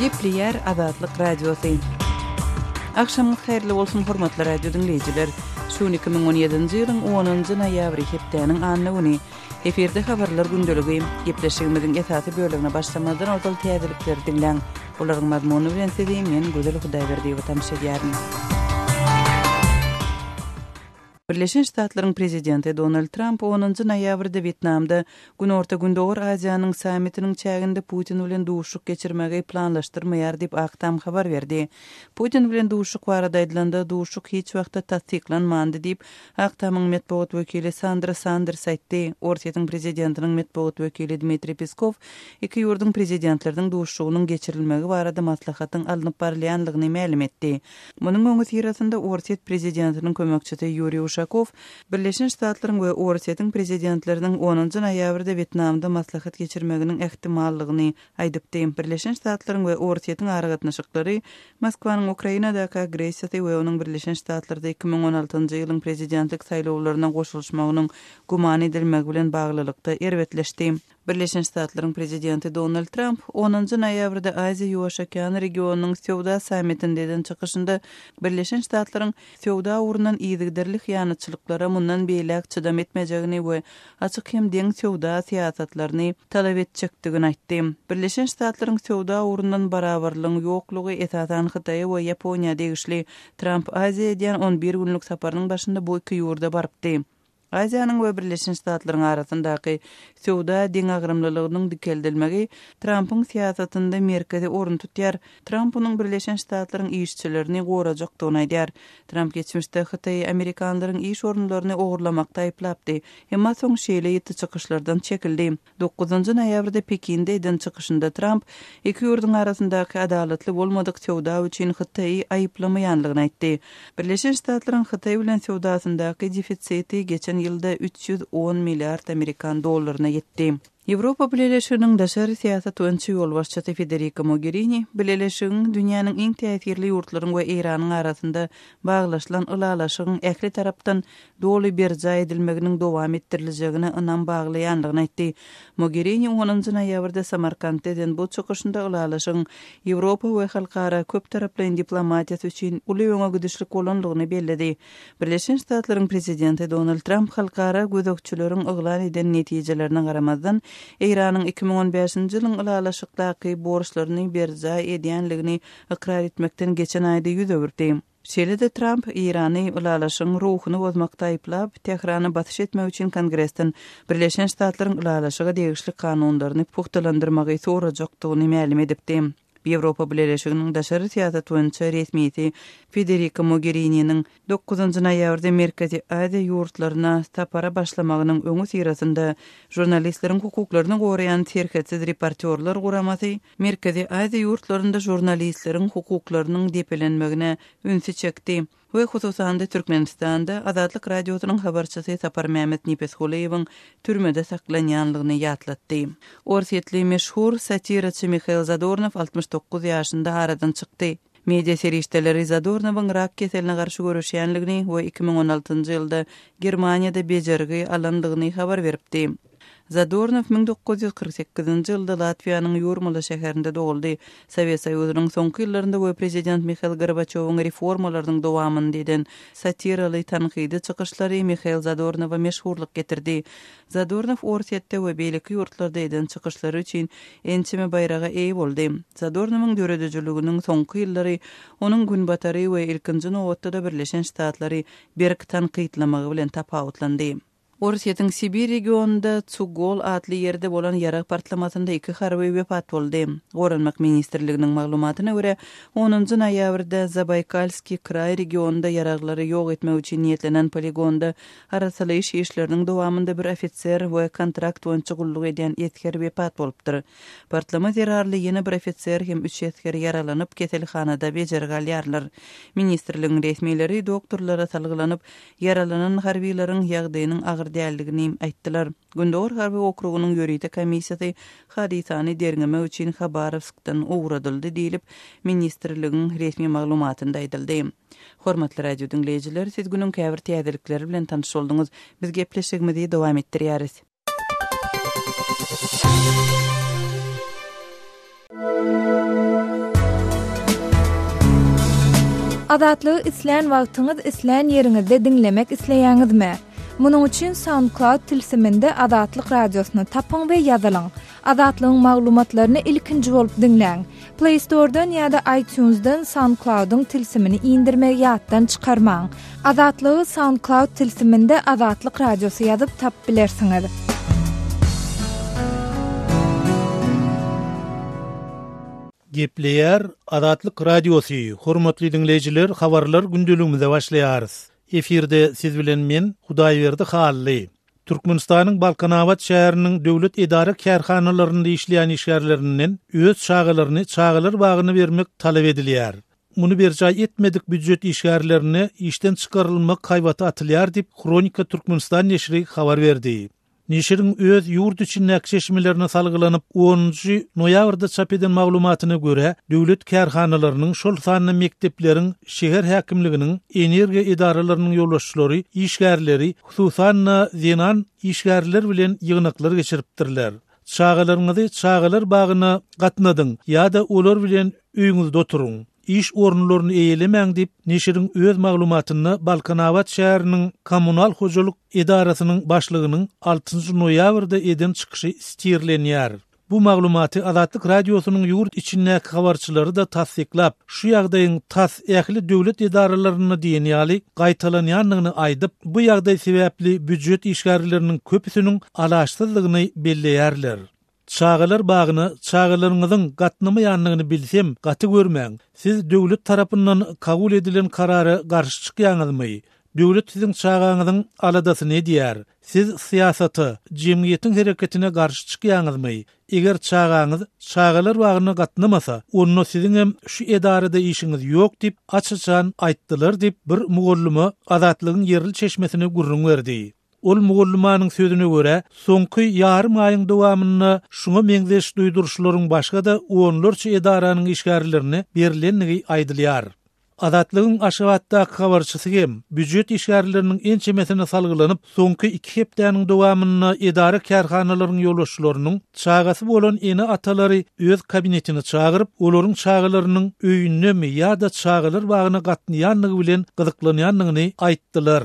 Gepleýär Azatlyk Radiosy. Agşamyňyz haýyrly bolsun, hormatly radio diňleýjiler! Şu gün 2017-nji ýylyň onunjy noýabry, hepdäniň anna güni. Efirde Habarlar gündeligi. Gepleşigimiziň esasy bölegine başlamazdan ozal täzelikleri diňläň. Olaryň mazmuny bilen sizi men, Gözel Hudaýberdiýewa tanyş edýärin. Birleşen Ştatlaryň prezidenti Donald Tramp onunjy noýabrda Wýetnamda Günorta-Gündogar Aziýanyň sammitiniň çäginde Putin bilen duşuşyk geçirmegi planlaşdyrmaýar diýip, Ak Tam habar berdi. Putin bilen duşuşyk barada aýdylanda, duşuşyk hiç wagtda tassyklanmandy diýip, Ak Tamyň metbugat wekili Sandra Sanders aýtdy. Orsýetiň prezidentiniň metbugat wekili Dmitriý Peskow iki ýurduň prezidentleriniň duşuşygynyň geçirilmegi barada maslahatyň alnyp barylýanlygyny mälim etdi. Munuň öňüsyrasynda Orsýet prezidentiniň kömekçisi Ýuriý Uşakow Birleşen Ştatlaryň we Orsýetiň prezidentleriniň onunjy noýabrda Wýetnamda maslahat geçirmeginiň ähtimallygyny aýdypdy. Birleşen Ştatlaryň we Orsýetiň aragatnaşyklary Moskwanyň Ukrainadaky agressiýasy we onuň Birleşen Ştatlarda 2016-njy ýylyň prezidentlik saýlawlaryna goşulyşmagynyň güman edilmegi bilen baglylykda erbetleşdi. Birleşen Ştatlaryň prezidenti Donald Tramp onunjy noýabrda Aziýa-Ýuwaş okean regionynyň söwda sammitinde eden çykyşynda Birleşen Ştatlaryň söwda ugrundan yzygiderli hyýanatçylyklara mundan beýläk çydam etmejegini we açyk hem deň söwda syýasatlaryny talap etjekdigini aýtdy. Birleşen Ştatlaryň söwda ugrundan barabarlygyň ýoklugy esasan Hytaýa we Ýaponiýa degişli. Tramp Aziýa edýän on bir günlük saparynyň başynda bu iki ýurda barypdy. Aziýanyň we Birleşen Ştatlaryň arasyndaky söwda deňagramlylygynyň dikeldilmegi Trampyň syýasatynda merkezi orun tutýar. Tramp onuň Birleşen Ştatlaryň işçilerini gorajakdygyny aýdýar. Tramp geçmişde Hytaýy amerikanlaryň iş orunlaryny ogurlamakda aýyplapdy. Emma soň şeýle ýiti çykyşlardan çekildi. Dokuzynjy noýabrda Pekinde eden çykyşynda Tramp iki ýurduň arasyndaky adalatly bolmadyk söwda üçin Hytaýy aýyplamaýanlygyny aýtdy. Birleşen Ştatlaryň Hytaý bilen söwdasyndaky defisiti geçen ýylda 310 milliard amerikan dollaryna ýetdi. Ýewropa Bileleşiginiň daşary syýasat boýunça ýolbaşçysy Federika Mogerini Bileleşigiň dünýäniň iň täsirli ýurtlaryň we Eýranyň arasynda baglaşylan ylalaşygyň ähli tarapdan doly berjaý edilmeginiň dowam etdiriljegine ynam baglaýandygyny aýtdy. Mogerini onunjy noýabrda Samarkantda eden bu çykyşynda ylalaşygyň Ýewropa we halkara köptaraplaýyn diplomatiýasy üçin uly öňe gidişlik bolandygyny belledi. Birleşen Ştatlaryň prezidenti Donald Tramp halkara gözegçileriň yglan eden netijelerine garamazdan, Eýranyň 2015-nji ýylyň ylalaşykdaky borçlaryny berjaý edýänligini ykrar etmekden geçen aýda ýüz öwürdi. Şeýle-de Tramp Eýrany ylalaşygyň ruhuny bozmakda aýyplap, Tährana basyş etmek üçin Kongresden Birleşen Ştatlaryň ylalaşyga degişli kanunlaryny pugtalandyrmagy sorajakdygyny mälim edipdi. Ýewropa Bileleşiginiň daşary syýasat boýunça resmisi Federika Mogerininiň dokuzynjy noýabrda Merkezi Aziýa ýurtlaryna sapara başlamagynyň öňüsyrasynda žurnalistleriň hukuklaryny goraýan Serhetsiz reportýorlar guramasy Merkezi Aziýa ýurtlarynda žurnalistleriň hukuklarynyň depelenmegine ünsi çekdi we hususan-da Türkmenistanda Azatlyk Radiosynyň habarçysy Saparmämmet Nepesgulyýewiň türmede saklanýanlygyny ýatlatdy. Orsýetli meşhur satiraçy Mihail Zadornow 69 ýaşynda aradan çykdy. Media serişdeleri Zadornowyň rak keseline garşy göreşýänligini we 2016-njy ýylda Germaniýada bejergi alandygyny habar beripdi. Zadornow 1948-nji ýylda Latwiýanyň Ýurmala şäherinde doguldy. Sowet Soýuzynyň soňky ýyllarynda we prezident Mihail Gorbaçýowyň reformalarynyň dowamynda eden satiraly tankydy çykyşlary Mihail Zadornowa meşhurlyk getirdi. Zadornow Orsýetde we beýleki ýurtlarda eden çykyşlary üçin ençeme baýraga eýe boldy. Zadornowyň döredijiliginiň soňky ýyllary onuň Günbatary we ilkinji nobatda-da Birleşen Ştatlary berk tankytlamagy bilen tapawutlandy. Orsýetiň Sibir regionynda Tsugol atly ýerde bolan ýarag partlamasynda iki harby wepat boldy. Goranmak ministrliginiň maglumatyna görä, onunjy noýabrda Zabaýkalskiý kraý regionynda ýaraglary ýok etmek üçin niýetlenen poligonda arassalaýyş işleriniň dowamynda bir ofiser we kontrakt boýunça gulluk edýän esger wepat bolupdyr. Partlama zerarly ýene bir ofiser hem üç esger ýaralanyp, keselhanada bejergi alýarlar. Ministrligiň resmileri doktorlara salgylanyp, Ýaralanan harbylaryň ýagdaýynyň agyr däldigini aýtdylar. Gündogar harby okrugynyň ýörite komissiýasy hadysany derňemek üçin Habarowskdan ugradyldy diýlip, ministrligiň resmi maglumatynda aýdyldy. Hormatly radio diňleýjiler, siz günüň käbir täzelikleri bilen tanyş bolduňyz. Biz gepleşigimizi dowam etdirýäris. Azatlygy islän wagtyňyz, islän ýeriňizde diňlemek isleýäňizmi? Munuň üçin SoundCloud tilsiminde Azatlyk Radiosyny tapyň we ýazylyň. Azatlygyň maglumatlaryny ilkinji bolup diňläň. Play Store-dan ýa-da iTunes-dan SoundCloud-yň tilsimini indirmegi ýatdan çykarmaň. Azatlygy SoundCloud tilsiminde Azatlyk Radiosy ýazyp tapyp bilersiňiz. Gepleýär Azatlyk Radiosy, Hormatly diňleýjiler habarlar gündeligimize başlaýarys. Efirde siz bilen men Hudaýberdi Hally. Türkmenistanyň Balkanabat şäheriniň döwlet edara-kärhanalarynda işleýän işgärlerinden öz çagalaryny çagalar bagyna bermek talap edilýär. Muny berjaý etmedik býujet işgärlerine işden çykarylmak haýbaty atylýar diýip, Hronika Türkmenistan neşiri habar berdi. Neşiriň öz ýurt içindäki çeşmelerine salgylanyp, onunjy noýabrda çap eden maglumatyna görä, döwlet kärhanalarynyň, şol sanda mekdepleriň, şäher häkimliginiň, energiýa edaralarynyň ýolbaşçylary işgärleri, hususan-da, zenan işgärler bilen ýygnaklar geçiripdirler. Çagalaryňyzy çagalar bagyna gatnadyň ýa-da olar bilen öýüňizde oturyň. Iş orunlaryny eýelemäň diýip, neşiriň öz maglumatynda Balkanabat şäheriniň kommunal hojalyk edarasynyň başlygynyň altynjy noýabrda eden çykyşy sitirlenýär. Bu maglumaty Azatlyk Radiosynyň ýurt içindäki habarçylary-da tassyklap, şu ýagdaýyň tas ähli döwlet edaralarynda diýen ýaly gaýtalanýandygyny aýdyp, bu ýagdaý sebäpli býujet işgärleriniň köpüsiniň alaçsyzdygyny belleýärler. Çagalar bagyna çagalaryňyzyň gatnamaýandygyny bilsem, gaty görmäň. Siz döwlet tarapyndan kabul edilen karara garşy çykýaňyzmy? Döwlet siziň çagaňyzyň aladasyny edýär. Siz syýasata, jemgyýetiň hereketine garşy çykýaňyzmy? Eger çagaňyz çagalar bagyna gatnamasa, onda siziňem şu edarada işiňiz ýok diýip, aç-açan aýtdylar diýip, bir mugallyma Azatlygyň ýerli çeşmesine gürrüň berdi. Ol mugallymanyň sözüne görä, soňky ýarym aýyň dowamynda şuňa meňzeş duýduryşlaryň başga-da onlarça edaranyň işgärlerine berilendigi aýdylýar. Azatlygyň Aşgabatdaky habarçysy hem býujet işgärleriniň ençemesine salgylanyp, soňky iki hepdäniň dowamynda edara-kärhanalaryň ýolbaşçylarynyň çagasy bolan ene-atalary öz kabinetine çagyryp, olaryň çagalarynyň öýündemi ýa-da çagalar bagyna gatnaýandygy bilen gyzyklanýandygyny aýtdylar.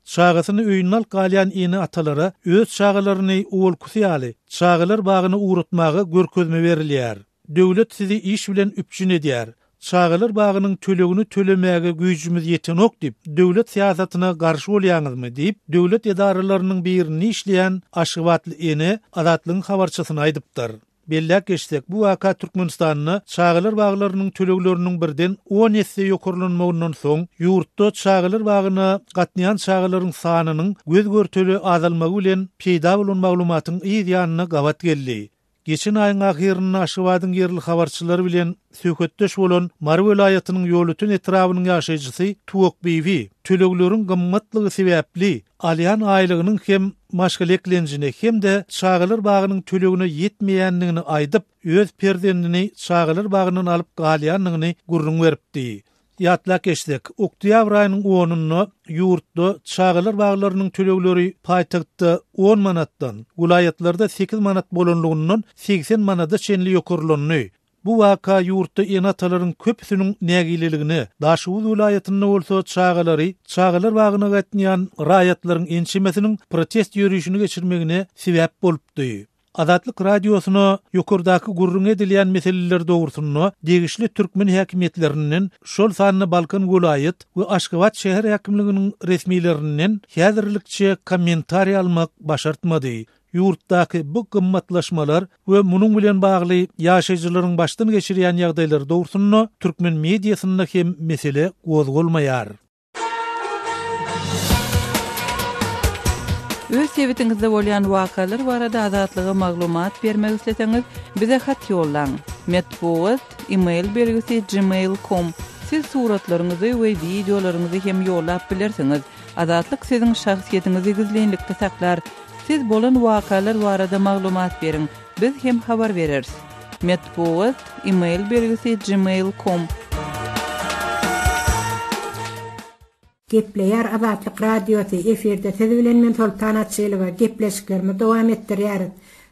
Çagasyny öýünde alyp galýan ene-atalara öz çagalaryny owalkysy ýaly çagalar bagyna ugratmaga görkezme berilýär. Döwlet sizi iş bilen üpjün edýär. Çagalar bagynyň tölegini tölemäge güýjümiz ýetenok diýip, döwlet syýasatyna garşy bolýaňyzmy? diýip, döwlet edaralarynyň birinde işleýän aşgabatly ene Azatlygyň habarçysyna aýdypdyr. Belläp geçsek, bu waka Türkmenistanda çagalar baglarynyň tölegleriniň birden on esse ýokarlanmagyndan soň, ýurtda çagalar bagyna gatnaýan çagalaryň sanynyň göz-görtele azalmagy bilen peýda bolan maglumatyň yz ýanyna gabat geldi. Geçen aýyň ahyrynda Aşgabadyň ýerli habarçylary bilen söhbetdeş bolan Mary welaýatynyň Ýolöten etrabynyň ýaşaýjysy Tuwakbibi tölegleriň gymmatlygy sebäpli alýan aýlygynyň hem maşgala eklenjine hem-de çagalar bagynyň tölegine ýetmeýändigini aýdyp, öz perzendini çagalar bagyndan alyp galýandygyny gürrüň beripdi. Ýatlap geçsek, oktýabr aýynyň onunda ýurtda çagalar baglarynyň tölegleri paýtagtda on manatdan, welaýatlarda sekiz manat bolanlygyndan 80 manada çenli ýokarlandy. Bu waka ýurtda ene-atalaryň köpüsiniň nägileligine, Daşoguz welaýatynda bolsa çagalary çagalar bagyna gatnaýan raýatlaryň ençemesiniň protest ýörişini geçirmegine sebäp bolupdy. Azatlyk Radiosyna ýokardaky gürrüňi edilýän meseleler dogrusynda degişli türkmen häkimiýetlerinden, şol sanda Balkan welaýat we Aşgabat şäher häkimliginiň resmilerinden häzirlikçe kommentariý almak başartmady. Ýurtdaky bu gymmatlaşmalar we munuň bilen bagly ýaşaýjylaryň başdan geçirýän ýagdaýlary dogrusynda türkmen mediasynda hem mesele gozgalmaýar. Öz sebitiňizde bolýan wakalar barada Azatlyga maglumat bermek isleseňiz, bize hat ýollaň. Metbugat, e-mail belgisi gmail com. Siz suratlaryňyzy we wideolaryňyzy hem ýollap bilersiňiz. Azatlyk siziň şahsyýetiňizi gizlinlikde saklar. Siz bolan wakalar barada maglumat beriň, biz hem habar bereris. Metbugat, e-mail belgisi gmail com. Gepleýär Azatlyk Radiosy, efirde siz bilen men Soltan Açylowa, gepleşiklerimizi dowam etdirýäris.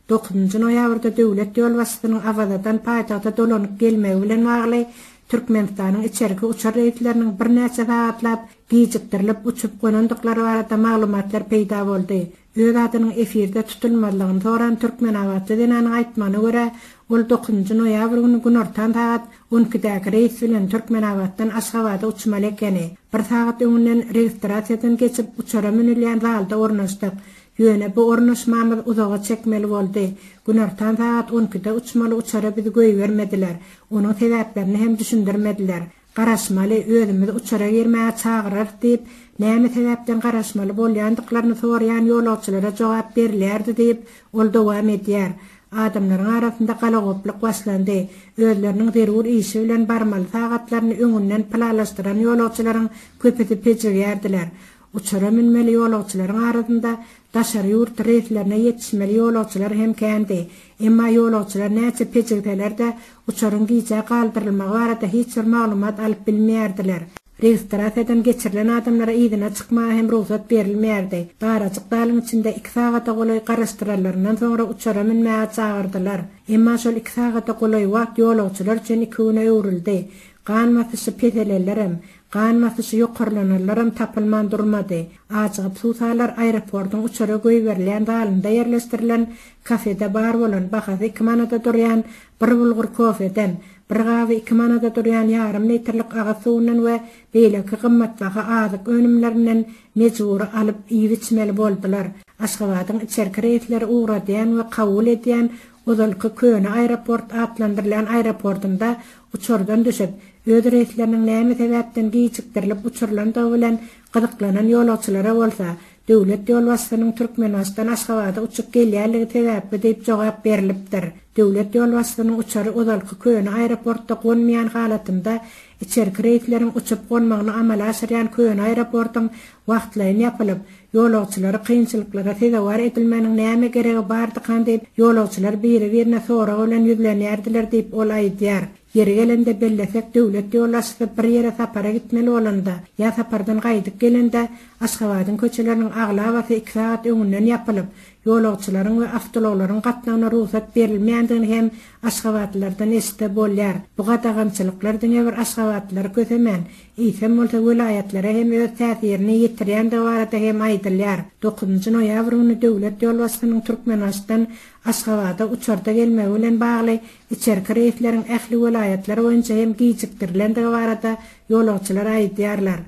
Dokuzynjy noýabrda döwlet ýolbaşçysynyň Awazadan paýtagta dolanyp gelmegi bilen bagly. Türkmenistanyň içerki uçar reýsleriniň birnäçe sagatlap gijikdirilip uçup gonandyklary barada maglumatlar peýda boldy. Öz adynyň efirde tutulmazlygyny soran türkmenabatly zenanyň aýtmagyna görä, ol dokuzynjy noýabr güni günortan sagat on ikidäki reýs bilen Türkmenabatdan Aşgabada uçmaly ekeni. Bir sagat öňünden registrasiýadan geçip, uçara münülýän zalda ornaşdyk. Ýöne bu ornaşmamyz uzaga çekmeli boldy. Günortan sagat on ikide uçmaly uçara bizi goýbermediler. Onuň sebäplerini hem düşündirmediler. Garaşmaly, özümizi uçara girmäge çagyrarys diýip, näme sebäpden garaşmaly bolýandyklaryny soraýan ýolagçylara jogap berilýärdi diýip, ol dowam edýär. Adamlaryň arasynda galagoplyk başlandy. Özleriniň zerur işi bilen barmaly sagatlaryny öňünden planlaşdyran ýolagçylaryň köpüsi pejigýärdiler. Uçara münmeli ýolagçylaryň arasynda daşary ýurt reýslerine ýetişmeli ýolagçylar hem kändi. Emma ýolagçylar näçe pejigseler-de, uçaryň gijä galdyrylmagy barada hiç bir maglumat alyp bilmeýärdiler. Registrasiýadan geçirilen adamlara yzyna çykmaga hem rugsat berilmeýärdi. Darajyk zalyň içinde iki sagada golaý garaşdyranlaryndan soňra uçara münmäge çagyrdylar. Emma şol iki sagada golaý wagt ýolagçylar üçin iki güne öwrüldi. Gan basyşy peselenlerem, Gan basyşy ýokarlananlaram tapylman durmady. Ajygyp suwsalar aeroportyň uçara goýberilýän zalynda ýerleşdirilen kafede bar bolan, bahasy iki manada durýan bir bulgur kofeden, bir gaby iki manada durýan ýarym litrlik agyz suwundan we beýleki gymmatbaha azyk önümlerinden mejbury alyp iýip-içmeli boldular. Aşgabadyň içerki reýsleri ugradýan we kabul edýän ozalky köne aeroport atlandyrylýan aeroportynda uçardan düşüp, öz reýsleriniň näme sebäpden gijikdirilip uçurylandygy bilen gyzyklanan ýolagçylara bolsa, döwlet ýolbaşçysynyň Türkmenbaşydan Aşgabada uçup gelýänligi sebäpli diýip jogap berlipdir. Döwlet ýolbaşçysynyň uçary ozalky köne aeroportda gonmaýan halatynda içerki reýsleriň uçup-gonmagyny amala aşyrýan köne aeroportyň wagtlaýyn ýapylyp, ýolagçylary kynçylyklara sezewar edilmeginiň näme geregi bardykan diýip, ýolagçylar biri-birine sorag bilen ýüzlenýärdiler diýip, ol aýdýar. Ýeri gelende bellesek, döwlet ýolbaşçysy bir ýere sapara gitmeli bolanda ýa sapardan gaýdyp gelende, Aşgabadyň köçeleriniň aglabasy iki sagat öňünden ýapylyp, ýolagçylaryň we awtoulaglaryň gatnawyna rugsat berilmeýändigini hem aşgabatlylardan eşitse bolýar. Bu gadagançylyklar diňe bir aşgabatlylary kösemän, eýsem bolsa welaýatlara hem öz täsirini ýetirýändigi barada hem aýdylýar. Dokuzynjy noýabr güni döwlet ýolbaşçysynyň Türkmenbaşydan Aşgabada uçarda gelmegi bilen bagly içerki reýsleriň ähli welaýatlar boýunça hem gijikdirilendigi barada ýolagçylar aýdýarlar.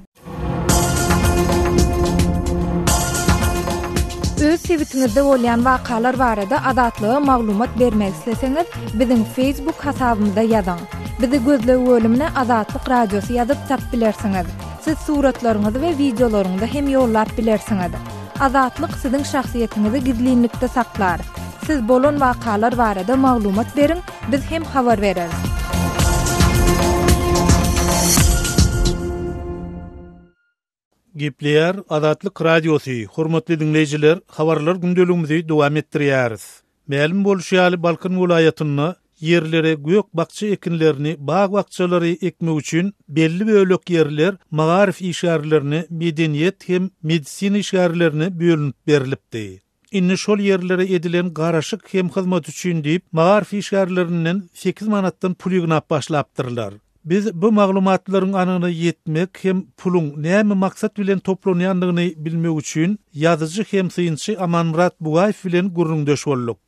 Öz sebitiňizde bolýan wakalar barada Azatlyga maglumat bermek isleseňiz, biziň Facebook hasabymyza ýazyň. Bizi gözleg bölümine Azatlyk Radiosy ýazyp tap bilersiňiz. Siz suratlaryňyzy we wideolaryňyzy hem ýollap bilersiňiz. Azatlyk siziň şahsyýetiňizi gizlinlikde saklar. Siz bolan wakalar barada maglumat beriň, biz hem habar bereris. Gepleýär Azatlyk Radiosy, Hormatly diňleýjiler, habarlar gündeligimizi dowam etdirýäris. Mälim bolşy ýaly, Balkan welaýatynda ýerlere gök-bakja ekinlerini, bag-bakjalary ekmek üçin belli bölek ýerler magaryf işgärlerine, medeniýet hem medisina işgärlerine bölünip berlipdi. Indi şol ýerlere edilen garaşyk hem hyzmat üçin diýip, magaryf işgärlerinden sekiz manatdan pul ýygnap başlapdyrlar. Biz bu maglumatlaryň anygyna ýetmek hem puluň näme maksat bilen toplanýandygyny bilmek üçin ýazyjy hem synçy Amanmyrat Bugaýew bilen gürrüňdeş bolduk.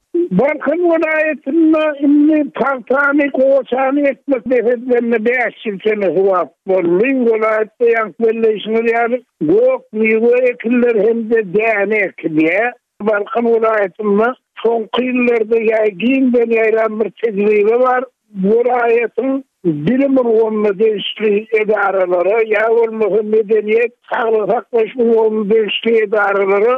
Balkan welaýatynda indi pagtany, gowaçany ekmek bes edilenine bäş ýyl çemesi wagt boldy. Welaýatda ýaňky belleýşiňiz ýaly, gök miwe ekinleri hem-de däne ekilýär. Balkan welaýatynda soňky ýyllarda ýaý giňden ýaýran bir tejribe bar. Welaýatyň bilim ulgamyna degişli edaralara ýa bolmasa medeniýet, saglygy saklaýyş ulgamyna degişli edaralara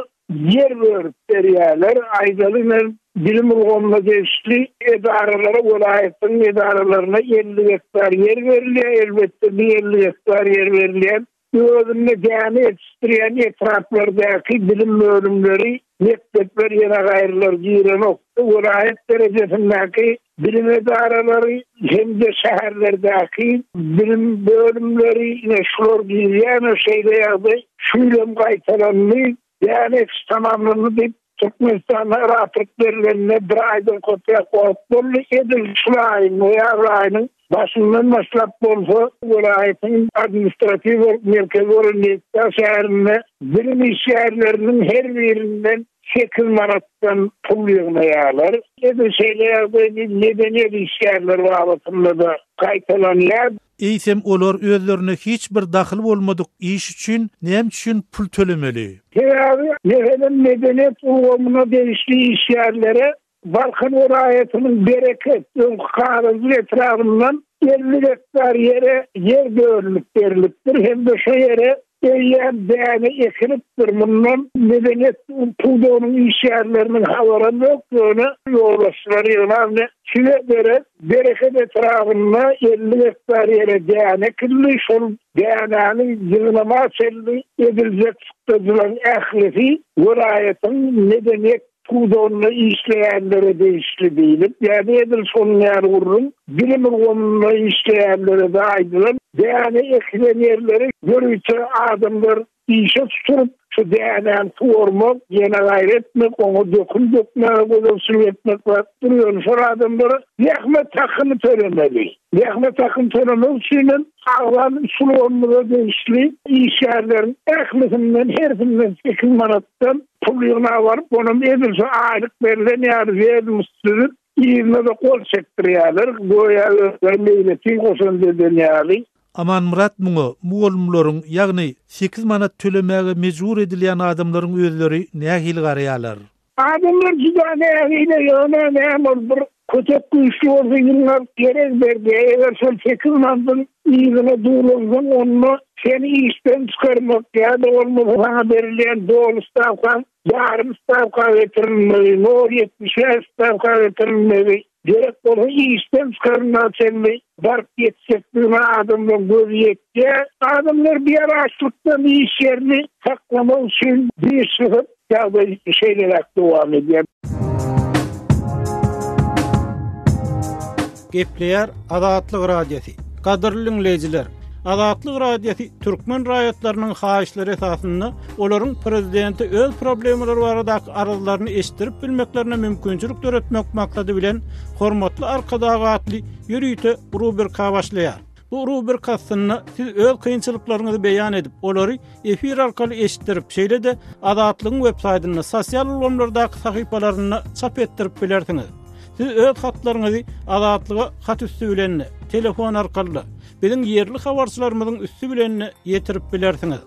ýer bölüp berýärler. Aýdaly, men bilim ulgamyna degişli edaralara, welaýatyň edaralaryna 50 gektar ýer berilýär. Elbetde, bu 50 gektar ýer berilýän özünde däne ýetişdirýän etraplardaky bilim bölümleri, mekdepler ýene gaýrylar girenok. Welaýat derejesindäki bilim edaralary hem-de şäherlerdäki bilim bölümleri ine şular girýär. Şeýle ýagdaý şu ýyl hem gaýtalandy. Däne ekiş tamamlandy diýip, Türkmenistanda rahatlyk berlenine bir aýdan köpräk wagt boldy. Edil şul aýyň, noýabr aýynyň. Başyndan başlap bolsa, welaýatyň administratiw merkezi bolan Nebitdag şäherinde bilim işgärleriniň her birinden sekiz manatdan pul ýygnaýarlar. Edil şeýle ýagdaý medeniýet işgärleri babatynda-da gaýtalanýar. Eýsem olar özlerine hiç bir dahyly bolmadyk iş üçin näme üçin pul tölemeli? Sebäbi, meselem, medeniýet ulgamyna degişli işgärlere Balkan welaýatynyň Bereket, öňki Garagyz etrabyndan 50 gektar ýere ýer bölünip berlipdir hem-de şo ýere eýýäm däne ekilipdir. Mundan medeniýet pudagynyň işgärleriniň habaram ýok, ýöne ýolbaşçylar ýygnap ine, size derek Bereket etrabynda 50 gektar ýere däne ekildi, şol dänäni ýygnama çenli ediljek çykdajylaryň ählisi welaýatyň medeniýet pudagynda işleýänlere degişli diýlip, ýa-da edil şonuň ýaly gürrüň bilim ulgamynda işleýänlere-de aýdylan, däne ekilen ýerleri ýörite adamlar işe tutulyp, şu dänäni suwarmak, ýene gaýry etmek, oňa dökün dökmäge gözegçilik etmek bar. Dur, ýöne şol adamlara zähmet hakyny tölemeli. Zähmet hakyny tölemek üçin hem agzan üç ulgamymyza degişli işgärleriň ählisinden, hersinden sekiz manatdan pul ýygnap alyp, onam edil şu aýlyk berlen ýaly wedomost düzüp, yzyna-da gol çekdirýärler, göýä özleri meýletin goşant eden ýaly. Amanmyrat muňa mugallymlaryň, ýagny sekiz manat tölemäge mejbur edilýän adamlaryň özleri nähili garaýarlar? Adamlar juda nägile, ýöne näme ol bir kötek güýçli bolsa ýygnap gerek berdi, eger şol sekiz mandyň yzyna duwlansaň onda seni işden çykarmak ýa-da bolmasa saňa berilýän doly stawkaň ýarym stawka getirilmegi, nol 75 stawka getirilmegi, gerek bolsa işden çykarylmaga çenli baryp ýetjekdigine adamlaryň gözi ýetýär. Adamlar bialaçlykdan iş ýerini saklamak üçin diş gysyp, Ýagdaý şeýleräk dowam edýär. Gepleýär Azatlyk Radiosy. Gadyrly diňleýjiler, Azatlyk Radiosy türkmen raýatlarynyň haýyşlary esasynda olaryň prezidente öz problemalary baradaky arzlaryny eşitdirip bilmeklerine mümkinçilik döretmek maksady bilen Hormatly Arkadag atly ýörite rubrika başlaýar. Bu rubrika astynda siz öz kynçylyklaryňyzy beýan edip, olary efir arkaly eşitdirip, şeýle-de Azatlygyň web saýtynda, sosial ulgamlardaky sahypalarynda çap etdirip bilersiňiz. Siz öz hatlaryňyzy Azatlyga hat üsti bilen-de, telefon arkaly-da, biziň ýerli habarçylarymyzyň üsti bilen-de ýetirip bilersiňiz.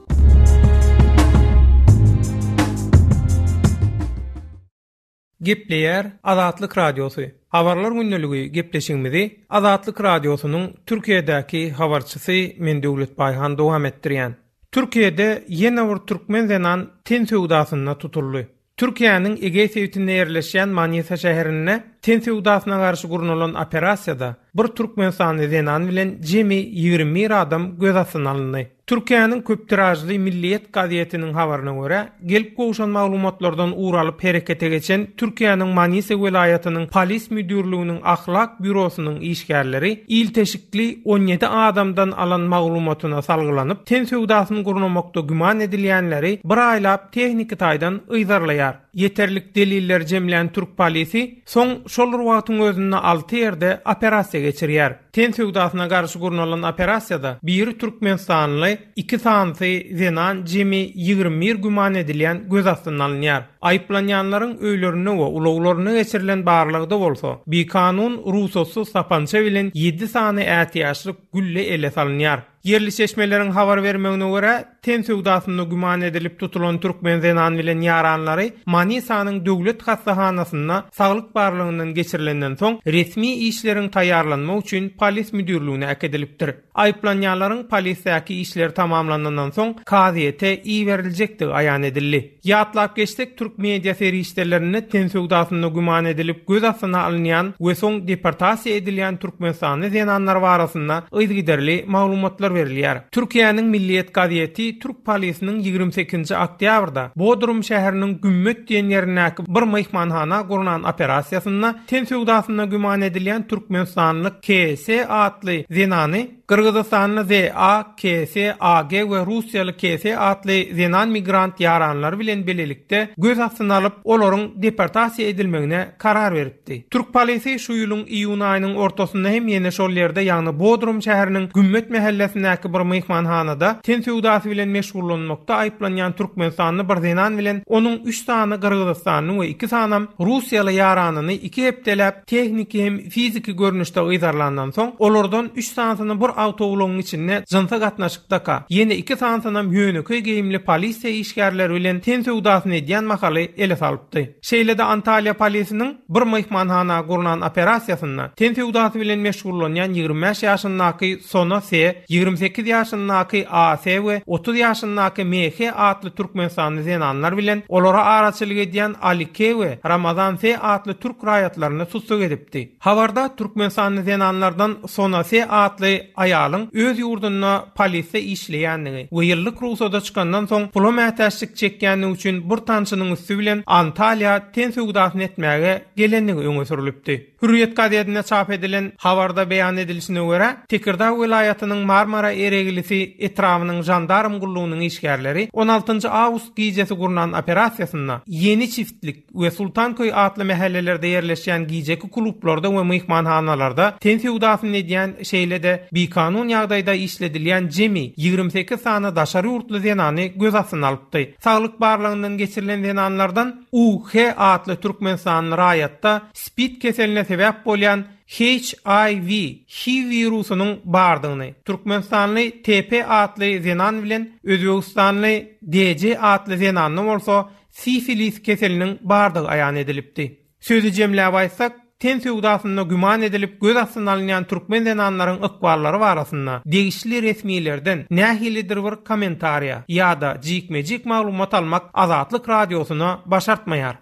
Gepleýär Azatlyk Radiosy, Habarlar gündeligi gepleşigimizi Azatlyk Radiosynyň Türkiýedäki habarçysy men Döwlet Baýhan dowam etdirýän. Türkiýede ýene bir türkmen zenan ten söwdasynda tutuldy. Türkiýäniň Egeý sebitinde ýerleşýän Manisa şäherinde ten söwdasyna garşy gurnalan operasiýada bir türkmenistanly zenan bilen jemi 21 adam göz astyna alyndy. Türkiýäniň köp tiražly Milliýet gazetiniň habaryna görä, gelip gowşan maglumatlardan ugur alyp herekete geçen Türkiýäniň Manisa welaýatynyň Polis müdirliginiň ahlak býurosynyň işgärleri ilteşikli 17 adamdan alan maglumatyna salgylanyp, ten söwdasyny gurnamakda güman edilýänleri bir aýlap tehniki taýdan yzarlaýar. Ýeterlik delilleri jemlän türk polisi soň şol bir wagtyň özünde alty ýerde operasiýa geçirýär. Ten söwdasyna garşy gurnalan operasiýada biri türkmenistanly, iki sanysy zenan jemi 21 güman edilýän göz astyna alynýar. Aýyplanýanlaryň öýlerinde we ulaglarynda geçirilen barlagda bolsa, bikanun rugsatsyz sapança bilen ýedi sany ätiýaçlyk gülle ele salynýar. Ýerli çeşmeleriň habar bermegine görä, ten söwdasynda güman edilip tutulan türkmen zenan bilen ýaranlary Manisanyň döwlet hassahanasynda saglyk barlagyndan geçirilenden soň, resmi işleriň taýýarlanmagy üçin polis müdirligine äkidilipdir. Aýyplanýanlaryň polisdäki işleri tamamlanandan soň, kazyýete iberiljekdigi aýan edildi. Ýatlap geçsek, türk media serişdelerinde ten söwdasynda güman edilip göz astyna alynýan we soň deportasiýa edilýän türkmenistanly zenanlar barasynda yzygiderli maglumatlar berilýär. Türkiýäniň Milliýet gazeti türk polisiniň 28-nji oktýabrda Bodrum şäheriniň Gümmet diýen ýerindäki bir myhmanhana gurnan operasiýasynda ten söwdasynda güman edilýän türkmenistanly KS atly zenany. Gyrgyzystanly ZA, KS, AG we russiýaly KS atly zenan migrant ýaranlary bilen bilelikde göz astyna alyp, olaryň deportasiýa edilmegine karar beripdi. Türk polisi şu ýylyň iýun aýynyň ortasynda hem ýene şol ýerde, ýagny Bodrum şäheriniň Gümmet mähellesindäki bir myhmanhanada ten söwdasy bilen meşgullanmakda aýyplanýan türkmenistanly bir zenan bilen onuň üç sany gyrgyzystanly we iki sanam russiýaly ýaranyny iki hepdeläp tehniki hem fiziki görnüşde yzarlandan soň, olardan üç sanysyny bir awtoulagyň içinde jynsy gatnaşykdaka, ýene iki sanysynam ýönekeý geýimli polisiýa işgärleri bilen ten söwdasyny edýän mahaly ele salypdy. Şeýle-de Antalýa polisiniň bir myhmanhana gurnan operasiýasynda ten söwdasy bilen meşgullanýan 25 ýaşyndaky Sona S, 28 ýaşyndaky A. S we 30 ýaşyndaky M. H atly türkmenistanly zenanlar bilen olara araçylyk edýän Ali K we Ramazan S atly türk raýatlaryny tussag edipdi. Habarda türkmenistanly zenanlardan Sona S atly aýalyň öz ýurdunda polisde işleýändigi we ýyllyk rugsada çykandan soň pula mätäçlik çekýändigi üçin bir tanşynyň üsti bilen Antalýa ten söwdasyny etmäge gelendigi öňe sürlüpdi. Hürriýet gazetinde çap edilen habarda beýan edilişine görä, Tekirdag welaýatynyň Marmara Ereglisi etrabynyň žandarm gullugynyň işgärleri on altynjy awgust gijesi gurnan operasiýasynda Ýeni çiftlik we Sultanköý atly mähellelerde ýerleşýän gijeki klublarda we myhmanhanalarda ten söwdasyny edýän, şeýle-de bikanun ýagdaýda işledilýän jemi 28 sany daşary ýurtly zenany göz astyna alypdy. Saglyk barlagyndan geçirilen zenanlardan UH atly türkmenistanly raýatda spid keseline sebäp bolýan HIV, HIV wirusynyň bardygyny, türkmenistanly TP atly zenan bilen özbegistanly DJ atly zenanda bolsa sifilis keseliniň bardygy aýan edilipdi. Sözi jemläp aýtsak, ten söwdasynda güman edilip göz astyna alynýan türkmen zenanlaryň ykballary barasynda degişli resmilerden nähilidir bir kommentariýa ýa-da jikme-jik maglumat almak Azatlyk Radiosyna başartmaýar.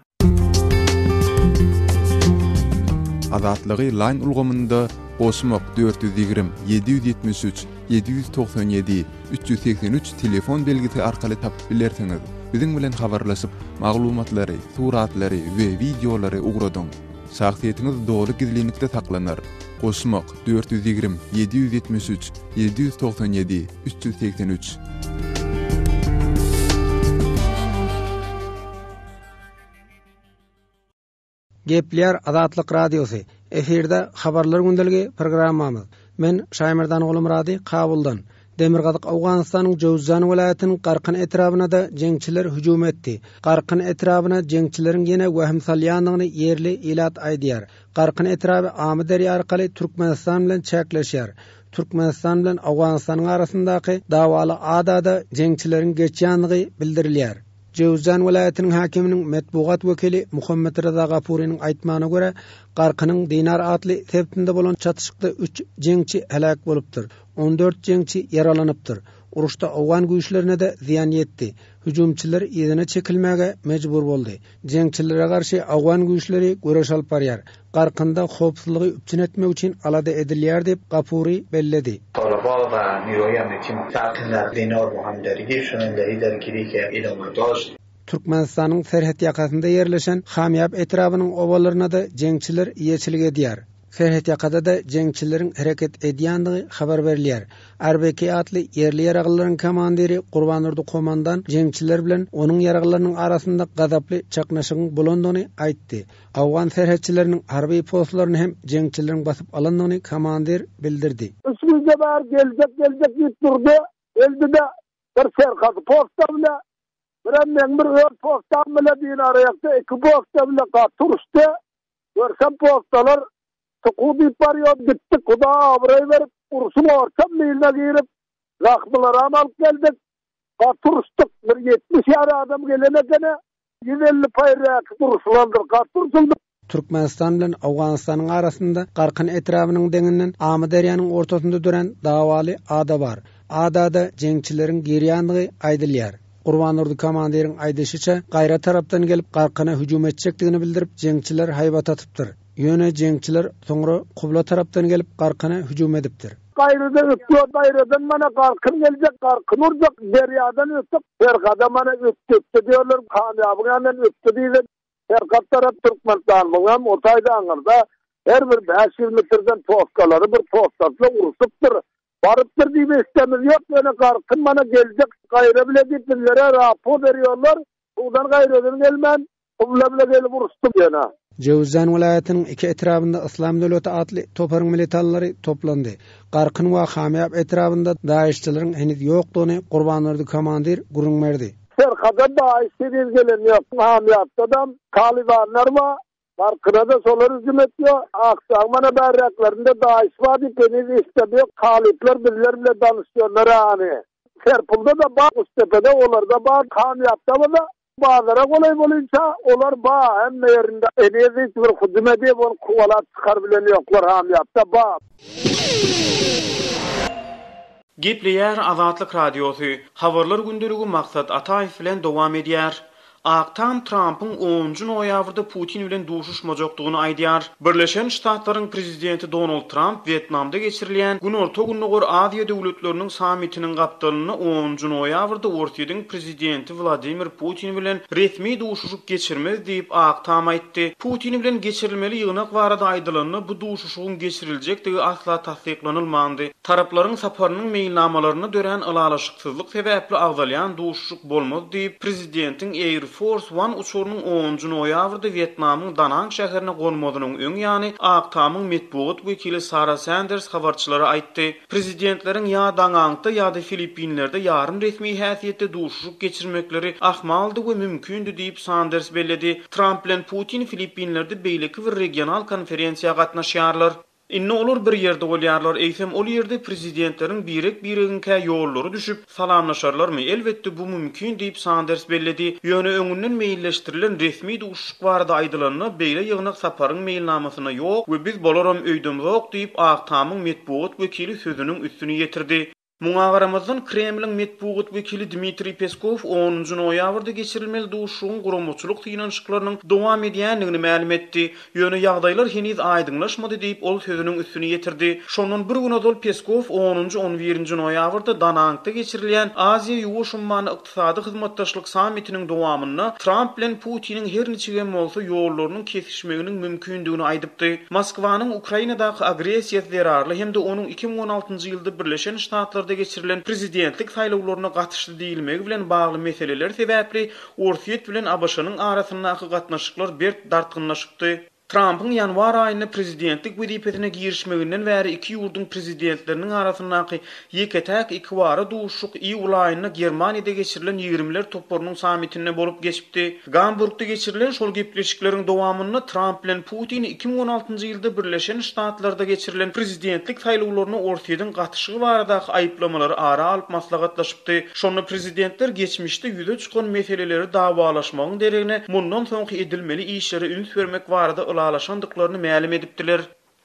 Azatlygy Line ulgamynda goşmak 420 773 797 383 telefon belgisi arkaly tapyp bilersiňiz. Biziň bilen habarlaşyp, maglumatlary, suratlary we wideolary ugradyň. Şahsyýetiňiz doly gizlinlikde saklanar. Goşmak 420 773 797 383. Gepleýär Azatlyk Radiosy, efirde Habarlar gündeligi programmamyz. Men Şaýmerdan Gulumyrady Kabuldan. Demirgazyk Owganystanyň Jöwüzjan welaýatynyň Garkyn etrabyna-da jeňçiler hüjüm etdi. Garkyn etrabyna jeňçileriň ýene wehim salýandygyny ýerli ilat aýdýar. Garkyn etraby Amyderýa arkaly Türkmenistan bilen çäkleşýär. Türkmenistan bilen Owganystanyň arasyndaky dawaly adada jeňçileriň geçýändigi bildirilýär. Jöwüzjan welaýatynyň häkiminiň metbugat wekili Muhammet Ryza Gapurynyň aýtmagyna görä, Garkynyň Dinar atly sebitinde bolan çatyşykda üç jeňçi heläk bolupdyr, 14 jeňçi ýaralanypdyr. Uruşda owgan güýçlerine-de zyýan ýetdi. Hüjümçiler yzyna çekilmäge mejbur boldy. Jeňçilere garşy owgan güýçleri göreş alyp barýar. Garkynda howpsuzlygy üpjün etmek üçin alada edilýär diýip, Gapuri belledi. Türkmenistanyň serhet ýakasynda ýerleşen Hamýap etrabynyň obalaryna-da jeňçiler eýeçilik edýär. Serhetýakada-da jeňçileriň hereket edýändigi habar berilýär. RBK atly ýerli ýaraglylaryň komandiri Gurbandurdy Komandan jeňçiler bilen onuň ýaraglylarynyň arasynda gazaply çaknyşygyň bolandygyny aýtdy. Owgan serhetçileriniň harby postlaryny hem jeňçileriň basyp alandygyny komandir bildirdi. Üç gije bäri geljek geljek diýip durdy. Geldi-de, bir serhady posta bile, birem meň bir öz postam bile Dinaraýakda iki posta bile gaty uruşdy. Görsem postalar tuku diýip barýar. Gitdik, Huda abraý berip, urşuň orta miline girip, zahmylaram alyp geldik. Gaty uruşdyk. Bir 70 ýaly adam gelen ekeni. 150 paýraky uruşylandyr. Gaty urşuldy. Türkmenistan bilen Owganystanyň arasynda Garkyn etrabynyň deňinden Amyderýanyň ortasynda dörän dawaly ada bar. Adada jeňçileriň girýändigi aýdylýar. Gurbandurdy komandiriň aýdyşyça, gaýra tarapdan gelip Garkyna hüjüm etjekdigini bildirip, jeňçiler haýbat atypdyr. Ýöne jeňçiler soňra kubla tarapdan gelip Garkyna hüjüm edipdir. Gaýrada ötýär, gaýradan mana Garkyn geljek, Garkyn urjak, derýadan ötüp, Fergada mana ötdi, ötdi diýerler, Kamýabyň ýanyndan ötdi diýse, Fergat tarap Türkmenistanmyňam o taýda aňyrda her bir 500 metrden postalary bir postasla urşupdyr. Barypdyr diýip eşdemiz ýok, ýöne Garkyn mana geljek gaýra bile diýip bizlere rapor berýorlar. Suwdan gaýradan gelmän, Gubla bile gelip uruşdy ýöne. Jöwüzjan welaýatynyň iki etrabynda Yslam döwleti atly toparyň militanlary toplandy. Garkyn we Hamyýap etrabynda DAIŞ-çileriň heniz ýokdugyny Gurbandurdy komandir gürrüň berdi. Serhada DAIŞ heniz gelen ýok. Hamyýapdadam talybanlar bar. Garkynada şolar hüjüm etýär. Akjaň mana bärräklerinde DAIŞ bar diýip heniz eşidem ýok. Talyplar bizler bile danyşýanlar hany. Serpulda-da bar, Guşdepede olarda bar, Hamyýapda-da Bazara golaý bolynça olar ba hemme ýerinde heniz hiç bir hüjüm edip ony kowalap çykar bilen ýoklar hamyýapda ba. Gepleýär Azatlyk Radiosy, Habarlar gündeligi Maksat Ataýew bilen dowam edýär. Ak Tam Trampyň onunjy noýabrda Putin bilen duşuşmajakdygyny aýdýar. Birleşen Ştatlaryň Prezidenti Donald Tramp Wýetnamda geçirilýän Günorta-Gündogar Aziýa döwletleriniň sammitiniň gapdalynda onunjy noýabrda Orsýetiň Prezidenti Wladimir Putin bilen resmi duşuşyk geçirmez diýip, Ak Tam aýtdy. Putin bilen geçirilmeli ýygnak barada aýdylanda, bu duşuşygyň geçiriljekdigi asla tassyklanylmandy. Taraplaryň saparynyň meýilnamalarynda dörän ylalaşyksyzlyk sebäpli agzalýan duşuşyk bolmaz diýip, prezidentiň Air Force One uçarynyň onunjy noýabrda Wýetnamyň Danang şäherine gonmazynyň öň ýany Ak Tamyň metbugat wekili Sara Sanders habarçylara aýtdy. Prezidentleriň ýa Dangangda ýa-da Filippinlerde ýarym resmi häsiýetde duşuşyk geçirmekleri ahmaldy we mümkindi diýip, Sanders belledi. Tramp bilen Putin Filippinlerde beýleki bir regional konferensiýa gatnaşýarlar. Indi olar bir ýerde bolýarlar, eýsem ol ýerde prezidentleriň birek-biregiňkä ýollary düşüp, salamlaşarlarmy? Elbetde, bu mümkin diýip, Sanders belledi. Ýöne öňünden meýilleşdirilen resmi duşuşyk barada aýdylanda, beýle ýygnak saparyň meýilnamasynda ýok we biz bolaram öýdemzok diýip, Ak Tamyň metbugat wekili sözüniň üstüni ýetirdi. Muňa garamazdan, Kremliň metbugat wekili Dmitriý Peskow onunjy noýabrda geçirilmeli duşuşygyň guramaçylyk synanyşyklarynyň dowam edýändigini mälim etdi. Ýöne ýagdaýlar heniz aýdyňlaşmady diýip, ol sözüniň üstüni ýetirdi. Şondan bir gün ozal Peskow onunjy-on birinji noýabrda Danangda geçirilýän Aziýa-Ýuwaş ummany Ykdysady hyzmatdaşlyk sammitiniň dowamynda Tramp bilen Putiniň her niçigem bolsa ýollarynyň kesişmeginiň mümkindigini aýdypdy. Moskwanyň Ukrainadaky agressiýasy zerarly hem-de onuň 2016-njy ýylda Birleşen Ştatlarda geçirilen prezidentlik saýlawlaryna gatyşdy diýilmegi bilen bagly meseleler sebäpli Orsýet bilen ABŞ-nyň arasyndaky gatnaşyklar berk dartgynlaşypdy. Trampyň ýanwar aýynda prezidentlik wezipesine girişmeginden bäri iki ýurduň prezidentleriniň arasyndaky ýeke-täk ikiwara duşuşyk iýul aýynda Germaniýada geçirilen Ýigrimiler toparynyň sammitinde bolup geçipdi. Gamburgda geçirilen şol gepleşikleriň dowamynda Tramp bilen Putin 2016-njy ýylda Birleşen Ştatlarda geçirilen prezidentlik saýlawlaryna Orsýetiň gatyşygy baradaky aýyplamalary ara alyp maslahatlaşypdy. Şonda prezidentler geçmişde ýüze çykan meseleleri dawalaşmagyň deregine mundan soňky edilmeli işlere üns bermek barada ylalaşandyklaryny mälim edipdiler.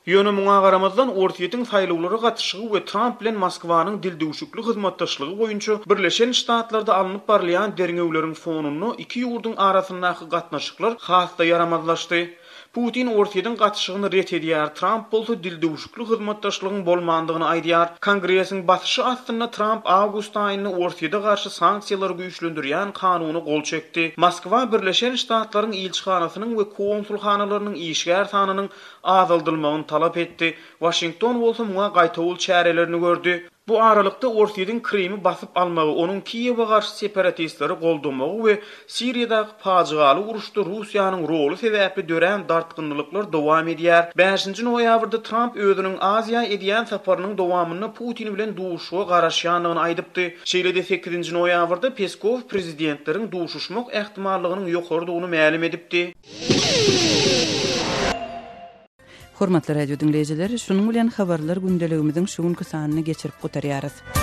Ýöne muňa garamazdan, Orsýetiň saýlawlara gatyşygy we Tramp bilen Moskwanyň dildüwşükli hyzmatdaşlygy boýunça Birleşen Ştatlarda alnyp barylýan derňewleriň fonunda iki ýurduň arasyndaky gatnaşyklar has-da ýaramazlaşdy. Putin Orsýetiň gatyşygyny ret edýär, Tramp bolsa dildüwşükli hyzmatdaşlygyň bolmandygyny aýdýar. Kongresiň basyşy astynda Tramp awgust aýynda Orsýete garşy sanksiýalary güýçlendirýän kanuna gol çekdi. Moskwa Birleşen Ştatlaryň ilçihanasynyň we konsulhanalarynyň işgär sanynyň azaldylmagyny talap etdi. Waşington bolsa muňa gaýtawul çärelerini gördi. Bu aralykda, Orsýetiň Krymy basyp almagy, onuň Kiýewe garşy separatistleri goldamagy we Siriýadaky pajygaly uruşda Russiýanyň roly sebäpli dörän dartgynlylyklar dowam edýär. Bäşinji noýabrda Tramp özüniň Aziýa edýän saparynyň dowamynda Putin bilen duşuşyga garaşýandygyny aýdypdy. Şeýle-de sekizinji noýabrda Peskow prezidentleriň duşuşmak ähtimallygynyň ýokarydygyny mälim edipdi. Hormatly radio diňleýjiler, şunuň bilen habarlar gündeligimiziň şu günki sanyny geçirip gutarýarys.